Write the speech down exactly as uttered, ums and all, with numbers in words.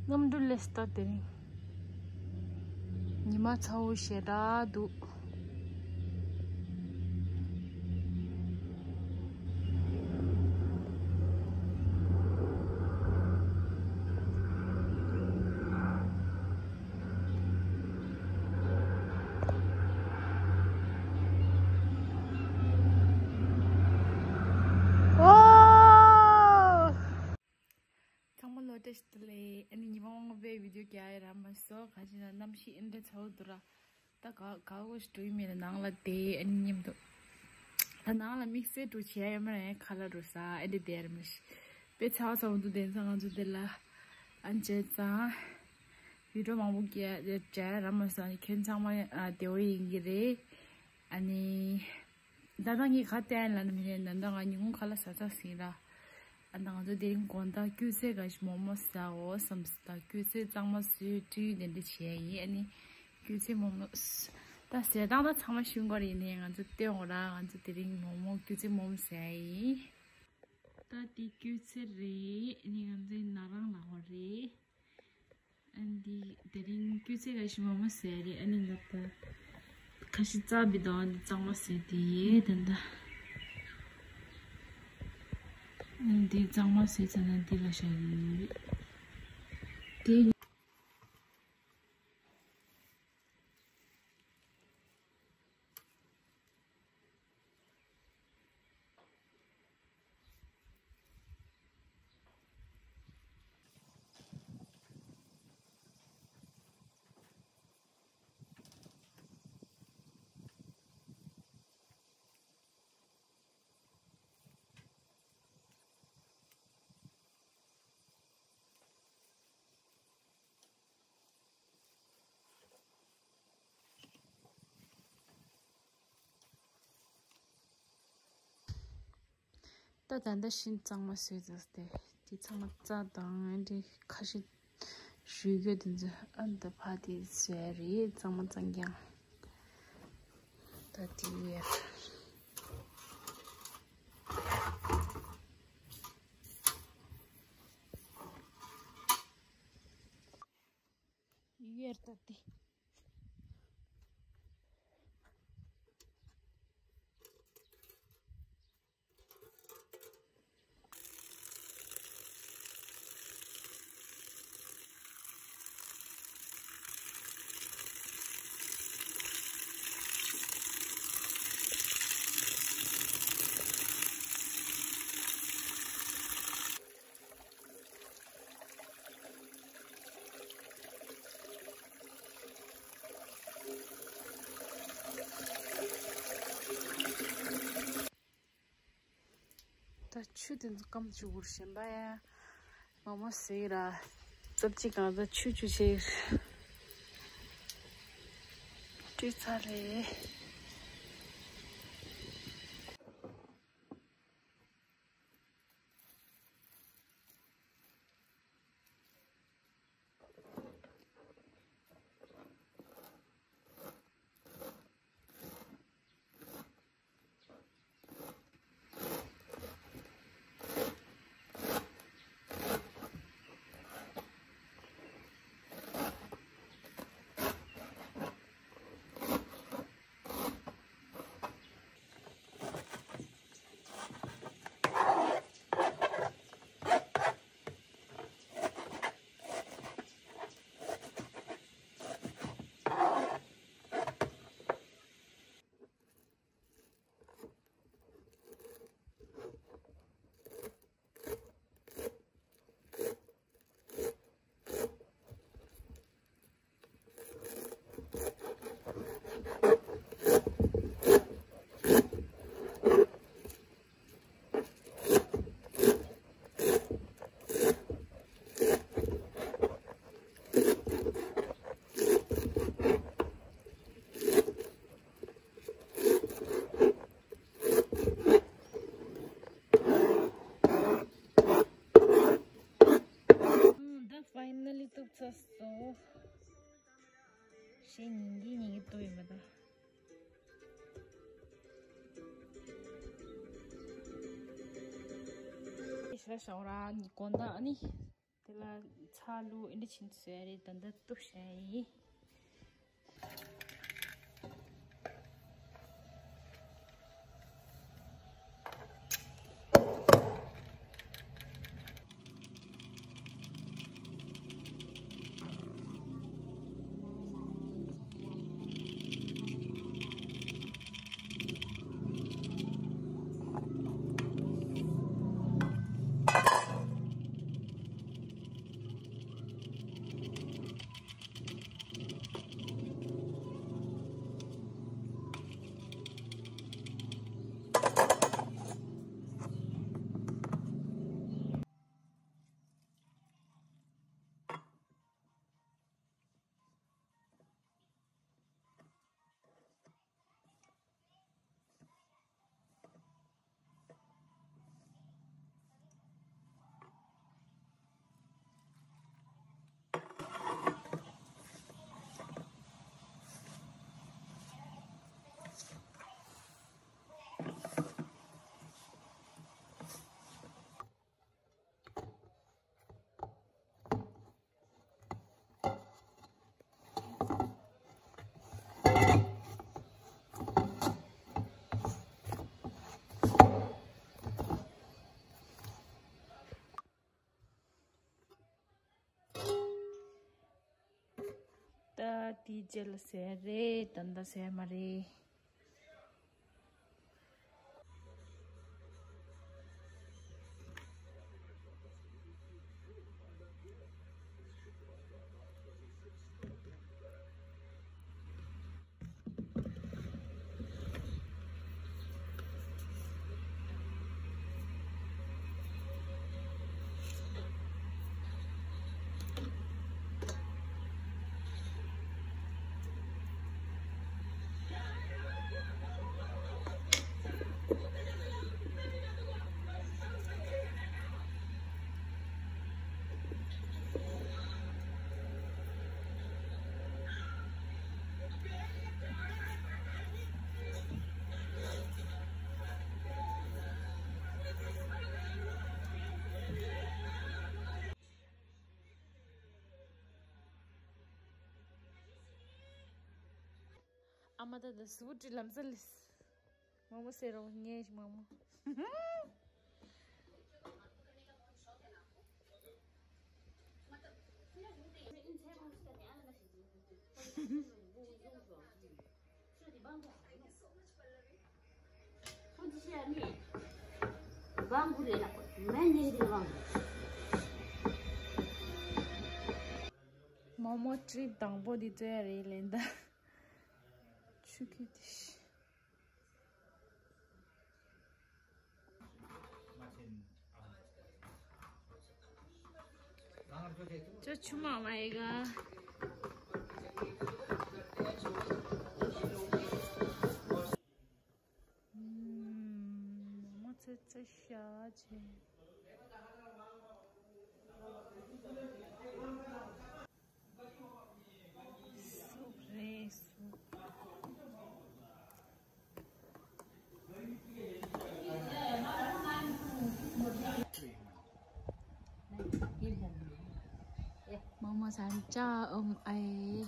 གནམ་གྲུ་སླེབས་སྟབས་དེ་རིང་ཉི་མ་ཚ་བོ་ཞེ་དྲག་འདུག་ཨོ། ཚང་མ་ལོ་བཀྲ་ཤིས་བདེ་ལེགས། ཨ་ནི་ཉི་མ་དབང་པོའི་བི་ཌིའོ་རྒྱག་ཡ་རག་མ་སོང་། ག་ཅི་ན་གནམ་གཤིས་ཨེ་འདྲ་ཚ་བོ་འདུག་ར། ད་ག་ག་གོ་ཞིག་འགྲོ་ཡི་མེད་ན་ནང་ལ་བསྡད་ཨ་ནི་མཉམ་དུ། ད་ནང་ལ་དམིགས་བསལ་འགྲོ་བྱེད་ཡ་ཡོད་མ་རེད། ཁ་ལག་འགྲོ་ས་ཨེ་འདྲ་བསྡད་ར་མ་ཤི། དཔེ་ཚ་བ་ཚ་བོ་འདུག་དེང་སང་ང་ཚོ་འདི་ལ་ཨ་ནི་བྱས་ཙང་བི་ཌིའོ་མང་པོ་རྒྱག་ཡ་རག་མ་སོང་། ཨ་ནི་ཁྱོད་ཚང་མ་ཨ་བདེ་བོ་ཡིན་གྱི་རེད། ཨ་ནི། ད་ལྟ་ངས་ག་བལྟས་ལབ་ན་མི་རེད། ད་ལྟ་ང་ཉིན་གུང་ཁ་ལག་ཟ་ཚར་ཟིན་ར། ཨ་ད་ང་ཚོ་དེ་རིང་དགོང་དག་སྐྱུར་རྩི་འགའ་ཞིག་མོག་མོག་ཟ་འོ་བསམ་སོང་། ད་སྐྱུར་རྩི་གཙང་མ་བཟོས་བཀྲུས་དེ་འདྲ་བྱས་ཡིན། ཨ་ནི་སྐྱུར་རྩི་མོག་མོག་ཟ། ད་ཟས་སྟངས་ད་ཚང་མ་ཤེས་ཀྱི་རེད། ཡིན་ནའི་ང་ཚོ་བལྟས་འོང་ར། ང་ཚོ་དེ་རིང་མོག་མོག་སྐྱུར་རྩི་མོག་མོག་ཟ་ཡིན། ད་དེ་སྐྱུར་རྩི་རེད། ཨ་ནི་ང་ཚོའི་ན་རང་ལག་པ་རེད། ཨ་ནི་དེ་རིང་སྐྱུར་རྩི་འགའ་ཞིག་མོག་མོག་ཟས་རེད། ཨ་ནི་ད་ལྟ་ཁ་ཤས་རྩ་བི་དང་ཨ་ནི་གཙང་མ་ཟས་དེ་ཡས་ད་ལྟ། ཨ་ནི་དེ་གཙང་མ་ཟས་ཚར་ན་འདི་ལ་བཞག་ཡོད། དེ། ད་ད་ལྟ་ཤིན་གཙང་མ་བཟོས་ཚར་ཏེ། དེ་ཚང་མ་རྩ་དང་འདི་ཁ་ཤས་བཞུས་རྒྱུ་དེ་ཚོ་ཨ་ད་ཕ་དེ་བཟོས་རེད། གཙང་མ་གཙང་རྐྱང་། ད་དེ་ཡར། ཡར་ད་དེ། ད་ཆུ་དེ་ཚོ་སྐམ་བཅུག་གུར་གཞན་པ་ཡ་མོག་མོག་ཟས་ར། རྩབ་ཅིག་གང་ཚ་ཆུ་ཆུ་ཆེ་བཀྲུས་ཚར་རེད། ད་ཕའི་ནལ་ལི་གཏུབ་ཚར་སོང་། ཞེ་ཉིན་གྱི་ཉིན་གྱི་གཏུབ་ཡིན་པ་ད། ཤ་ཤ་ར་ནི་གོན་ད་ཨ་ནི། དེ་ལ་ཚྭ་བླུགས་ཨེ་འདྲ་བྱིན་བཟོས་རེད། ད་ལྟ་གཏུབ་བྱས་ཡིན། ད་དེའི་རྗེས་ལ་ཟས་རེད། ད་ལྟ་ཟས་མ་རེད། ཨ་མ་ད་ད་སུ་བུ་ཏི་ལམ་སང་ལས། མོག་མོག་ཟེར་རོགས། ངས་མོག་མོག་མོག་མོག་ཊི་རིབ་དང་པོ་འདི་བཙལ་ཡ་རེད་ལན་ད། ཆུ་ཁྱུ་དེ་ཤི། ཅོ་ཆུ་མ་མ་ཡི་ག། མོག་མོག་ཚེ་ཚེ་ཤ་ཆེ། སུབ་རེད་སུབ། མོག་མོག་ཚང་ཅག་ཨོམ་ཨེ།